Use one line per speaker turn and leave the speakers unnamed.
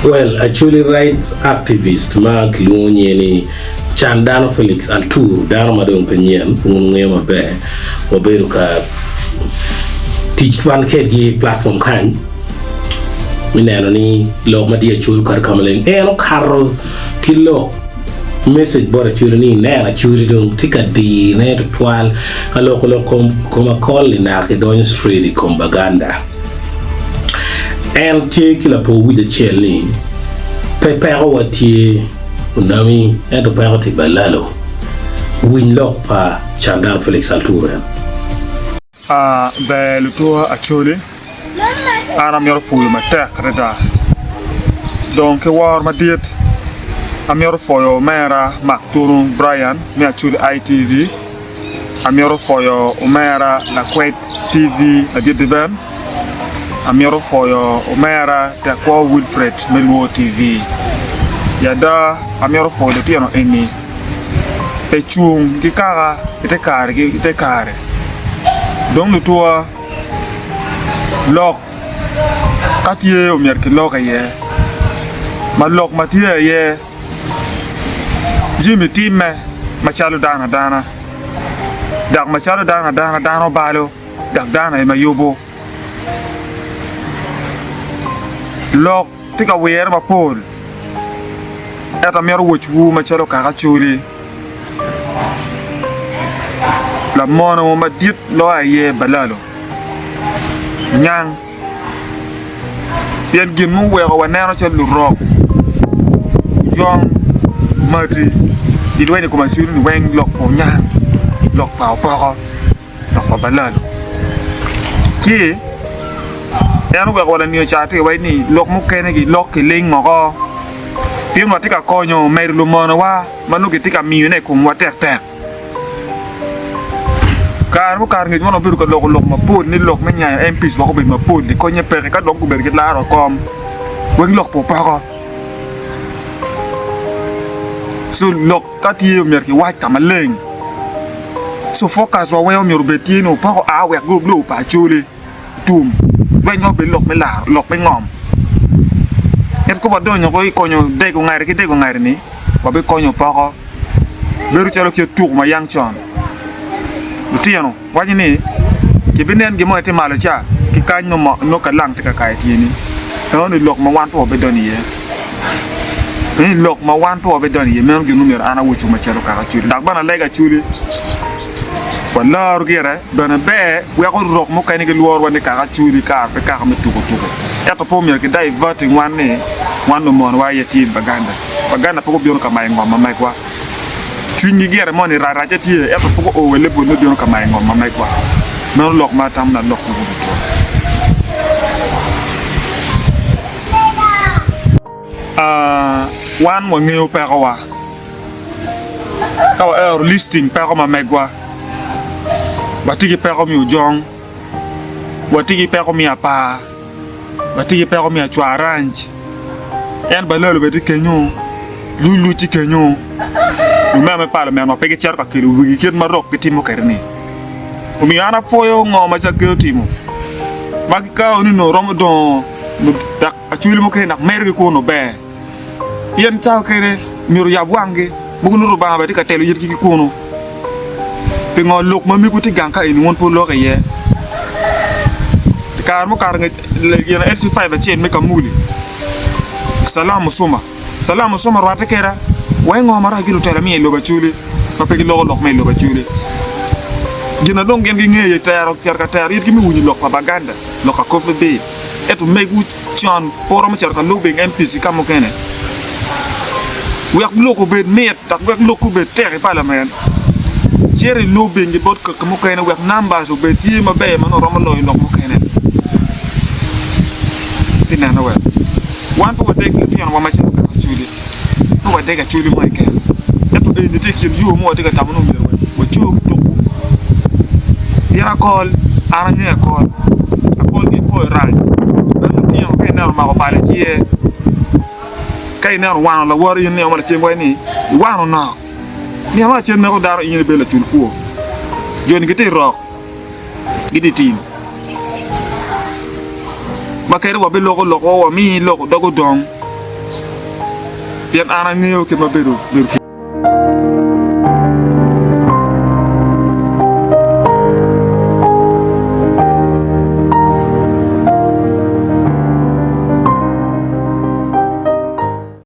Well, Acholi rights activist ma kilwongo nyinge ni Can Dano Felix Altur, dano ma dong pe nyen, wun wungeyo maber, wabedo ka tic wan kedgi i platform kany me neno ni lok ma tye Acholi okato ka maleng. En okato ki lok message bot Acholi ni ineno Acholi dong tye ka dirne tutwal ka loko lok kom akol ni naka kidonyo straight i kom Baganda. En tye ki lapor wic acel ni, Pe pekowa tye onami, ento peko tye balalo. Winy lok pa Candan Felix Altur en.
A Ber lutuwa Acholi, an amito pwoyo matek adada. Dong ki woro madit, amito pwoyo omera Mark Tunu Brian me Acholi ITV. Amito pwoyo omera Lakwed TV ladit Diben. Amito pwoyo omera Tekwo Wilfred me Luo TV. I ada amito pwoyo lutino eni pi cung ki kaka i te kare ki te kare. Dong lutwa lok ka tye omyero kilok iye ma lok ma tye aye Jami timme macalo dano adana, dok macalo dano adana dano balo dok dano aye ma yubo. Lok tye ka wire mapol ento amito wocwu macalo kaka Acholi lamono madit loyo aye balalo nyang. Pien gin muweko waneno calo lurok yong mati gilwenyo i kom Acuri-ni weng lok pa onyang, lok pa opoko, lok pa balalo. Ci en oweko wa laniyo ca tye ka waco ni lok mukene gilok kiling woko pien watye ka konyo medo lumonewa ma nongo gitye ka miyone i komwa tektek. Kare mukato ngec man wabedo ka loko lok mapol ni lok me nyayo MPs wek obed mapol-li konye peke ka dong gubedo ki laro kom weng lok pe opoko. So lok ka tye myero kiwac ka maleng so focus wa weng myero obed tye ni opoko a wek lobo pa Acholi. tum lweny ma obedo lok me laro lok me ngom. Ento ka wadonyo woko i konyo dego ngati ki dego ngati-ni, wabikonyo poko bedo calo kit tuko ma yang con. Lutino waco ni kibinen gin mo tye malo ca ki kany nongo kalang tye ka kayo tyeni. Enoni lok ma wan pe wabidonyo iye. Eni lok ma wan pe wabidonyo iye meno gin myero an awocwu macalo kaka Acholi dok bene alego Acholi walor gire bene ber weko rok mukene gilwor wa ni kaka Acholi kare pe kaka me tuko tuko ento pe omyero ki diverting wan ni wan lumonwa aye tye i Baganda. Baganda pe gubino ka mayo ngom ma megwa. Cwinygi gire moni rac racce tye ento pe guo wa i level me bino ka mayo ngom ma megwa. Meno lok ma atamo ni alok ki wun tutwal. Wan wangeyo pekowa. Ka waero listing peko ma megwa, watye ki peko me ojong, watye ki peko me apar, watye ki peko me acwaranc, en balalo bene tye kenyo, luluc tye kenyo, lumema me palament wa pe gicito ka kelo wigi kit ma rok gitimo kwede-ni. Omiyo an apwoyo ngo ma Cakeo otimo ma gikawo ni onongo romo dongo dok Acholi mukene dok medo ki kunu ber, pien cawa kene myero oyab wanggi, mogo nongo Rubanga bene tye ka telo itgi ki kunu. Pingo lok ma mego tye gang ka eni wun pe wuloko iye? I kare mukato ngec gin LC5 acel me Kamuli, Salam Musuma, Salam Musuma orwatte keda wa i ngo marac ki lutela me i lobo Acholi ma pe giloko lok me i lobo Acholi. Gin na dong gin gingeyo aye tero cito ka tero itgi me winyo lok pa Baganda, lok pa Coffee Bay. Ento megwu con pe wuromo cito ka lobing MPs ki ka mukene wek lok obed mit dok wek lokki obed tek i palament. Cit i lobing-gi bot kaki mukene wek numbers obed tye maber ma nongo romo loyo lok mukene. Pi neno wek wan pe wadeg lutinowa macalo kaka Acholi. Pe wadeg Acholi mo keken ento eni tye i kin yo ma watye ka tamo ni myero waco ki tuku pien akol an angeyo akol akol ka ipwoyo rac bene lutino ka ineno omako pala i cinge ka ineno owano lawoti in nino mo lacen waci ni iwano nok nino mo lacen meko dano in ibedo lacul kwo joni gitye i rok gitye i tim ma kadi wabiloko lokwa wami lok dog odong. Pien an angeyo kit ma bedo bedo ki.